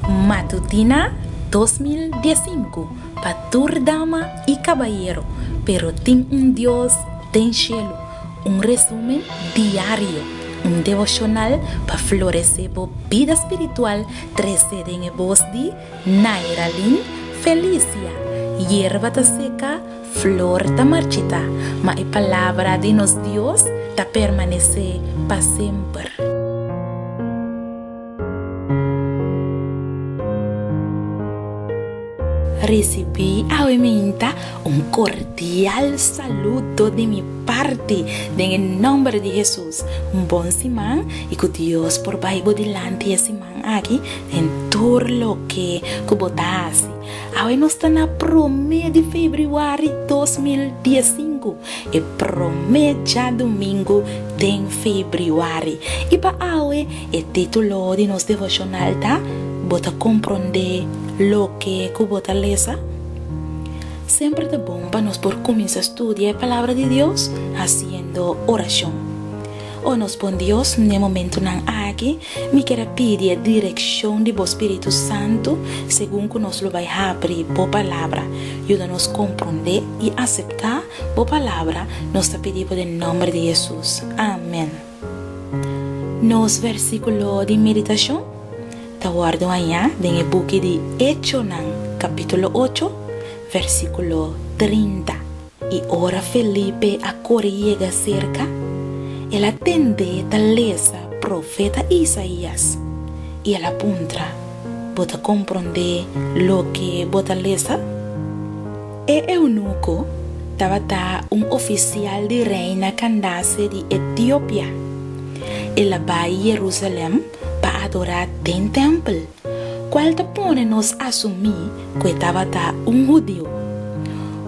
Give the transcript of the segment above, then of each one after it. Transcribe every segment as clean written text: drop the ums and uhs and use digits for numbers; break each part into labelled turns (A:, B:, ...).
A: Matutina 2015 pa tur dama y cabayero, pero tin un Dios den cielo. Un resumen diario, un devocional pa florece bo bida spiritual trece den e bos di Nairalyn Felicia. Yerba ta seca, flor ta marchita, ma e palabra di nos Dios ta permanece pa semper. Ricibí awe minta un cordial saludo di mi parti den e nomber di Jesus. Un bon siman y cu Dios por bay bo dilanti e siman aki den tur loke cu bo ta haci. Awe nos ta na prome di februari 2015, e prome djadumingu den februari. Y pa awe E título di nos devoshonal ta Bo ta komprondé loke ku bo ta lesa? Semper ta bon pa nos por kuminsá studia e Palabra di Dios hasiendo orashon. O nos bon Dios, n'e momentunan aki mi kier a pidi e direkshon di bo spiritu santu segun ku nos lo bai habri bo Palabra. Yuda nos komprondé i aseptá bo Palabra, nos ta pidi bo den nòmber di Hesus. Amèn. Nos versíkulo di meditashon ta wòrdu hañá den e buki di Echonan, kapítulo ocho, versíkulo 30. I ora Felipe a kore yega serka, el a tend'é ta lesa profeta Isaías, i el a puntra, Bo ta komprondé loke bo ta lesa? E eunuko tabata un ofisial di reina Kandase di Etiopia. El a bai Yerusalèm pa adorá den tèmpel, kual ta pone nos asumí ku e tabata un hudiu.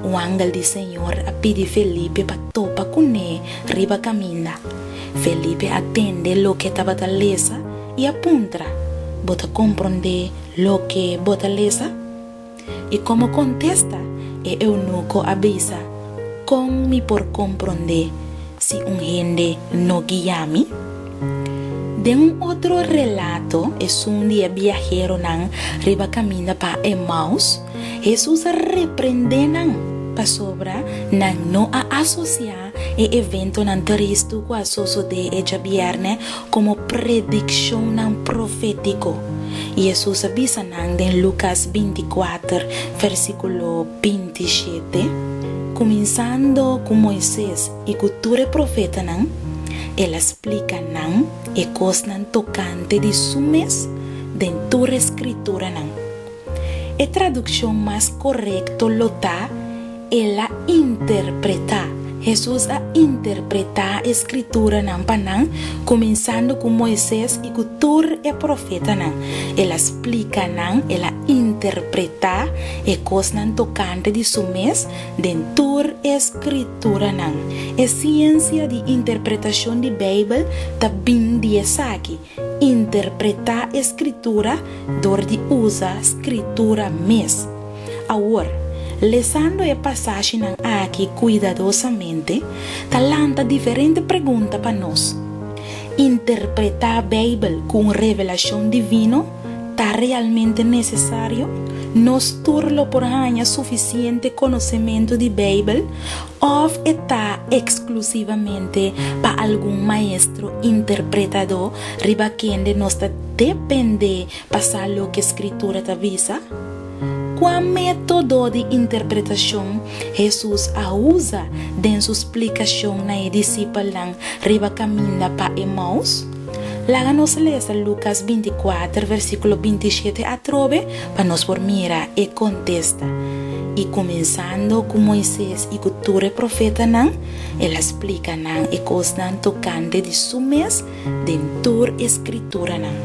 A: Un angel di Señor a pidi Felipe pa topa kuné riba kaminda. Felipe a tende loke e tabata lesa i a puntra, Bo ta komprondé loke bo ta lesa? I komo kontesta, e eunuko a bisa, Kon mi por komprondé si un hende no guia mi? Den un otro relato, esun di e biaheronan riba kaminda pa Emaus, Hesus a reprendé nan pasobra nan no a asosiá e eventonan tristu ku a sosodé e djabièrnè komo predikshonnan profétiko. Hesus a bisa nan den Lukas 24, versíkulo 27, Kuminsando ku Moises i ku tur e profetanan, el a splika nan e kosnan tokante di su mes den tur e Skrituranan. E tradukshon mas korekto lo ta, El a interpretá. Hesus a interpretá e Skrituranan pa nan, kuminsando ku Moises i ku tur e profetanan. El a splika nan, el a interpretá e kosnan tokante di su mes den tur e Skrituranan. E siensia di interpretashon di Beibel ta bin di esaki, interpretá e Skritura dor di usa Skritura mes. Awor, lesando e pasashinan aki kuidadosamente, ta lanta diferente pregunta pa nos. Interpretá Beibel ku un revelashon divino ta realmente nesesario? Nos tur lo por haña sufisiente konosementu di Beibel òf e ta eksklusivamente pa algun maestro interpretadó riba kende nos ta dependé pa sa loke Skritura ta bisa? Kua método di interpretashon Hesus a usa den su splikashon na e disipelnan riba kaminda pa Emaus? Laga nos lesa Lukas 24 versíkulo 27 atrobe pa nos por mira e kontesta. I kuminsando ku Moises i ku tur e profetanan, el a splika nan e kosnan tokante di su mes den tur e Skrituranan.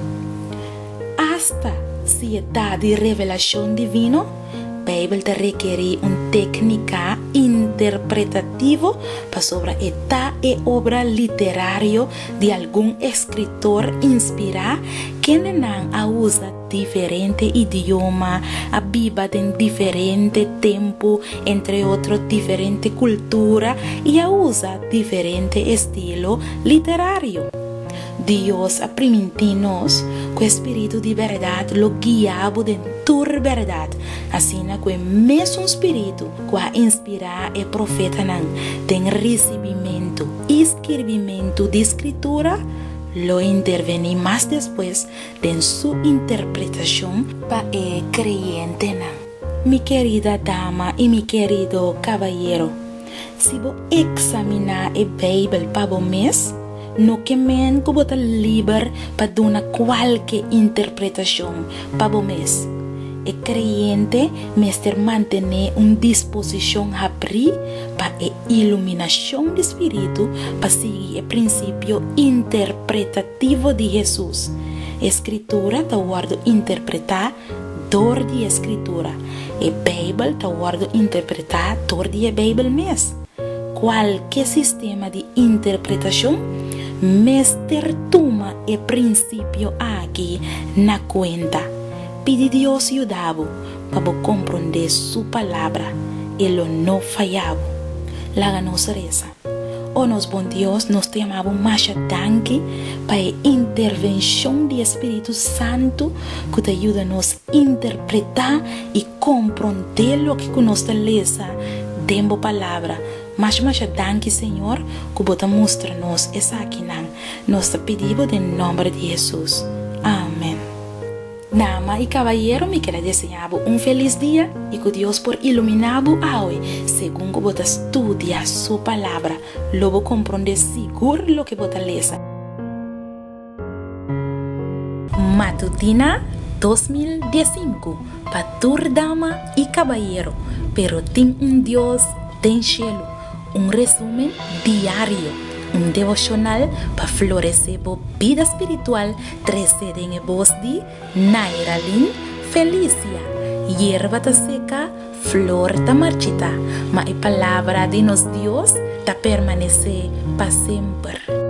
A: Asta si e ta di revelashon divino, Beibel ta rekerí un téknika interpretativo pasobra e ta e obra literario di algun eskritor inspirá kendenan a usa diferente idioma, a biba den diferente tempu, entre otro diferente kultura i a usa diferente estilo literario. Dios a primintí nos ku e spiritu di bèrdat lo guia bo den tur bèrdat, asina ku e mesun spiritu ku a inspirá e profetanan den risibimentu i skirbimentu di Skritura lo intervení mas despues den su interpretashon pa e kreyentenan. Mi kerida dama i mi kerido kabayero, si bo eksaminá e Beibel pa bo mes, no ke men ku bo ta liber pa duna kualke interpretashon pa bo mes. E kreyente mester mantené un disposishon habrí pa e iluminashon di spiritu pa sigui e prinsipio interpretativo di Hesus. E Skritura ta wòrdu interpretá dor di e Skritura. E Beibel ta wòrdu interpretá dor di e Beibel mes. Kualke sistema di interpretashon mester tuma e prinsipio aki na kuenta. Pidi Dios yuda bo pa bo komprondé su Palabra, e lo no faya bo. Laga nos resa. O nos bon Dios, nos ta yama bo masha danki pa e intervenshon di e Spiritu Santu ku ta yuda nos interpretá i komprondé loke ku nos ta lesa den bo Palabra. Masha masha danki Señor ku bo ta mustra nos esakinan. Nos ta pidi bo den nòmber di Hesus. Amen. Dama i kabayero mi keda deseá bo un felis dia i ku Dios por iluminá bo awe segun ku bo ta studia Su Palabra. Lo bo komprondé sigur loke bo ta lesa. Matutina 2015 pa tur dama i kabayero, pero tin un Dios den shelu. Un resumen diario, un devoshonal pa floresé bo bida spiritual trese den e bos di Nairalyn Felicia. Yerba ta seka, flor ta marchitá, ma e palabra di nos Dios ta permanesé pa semper.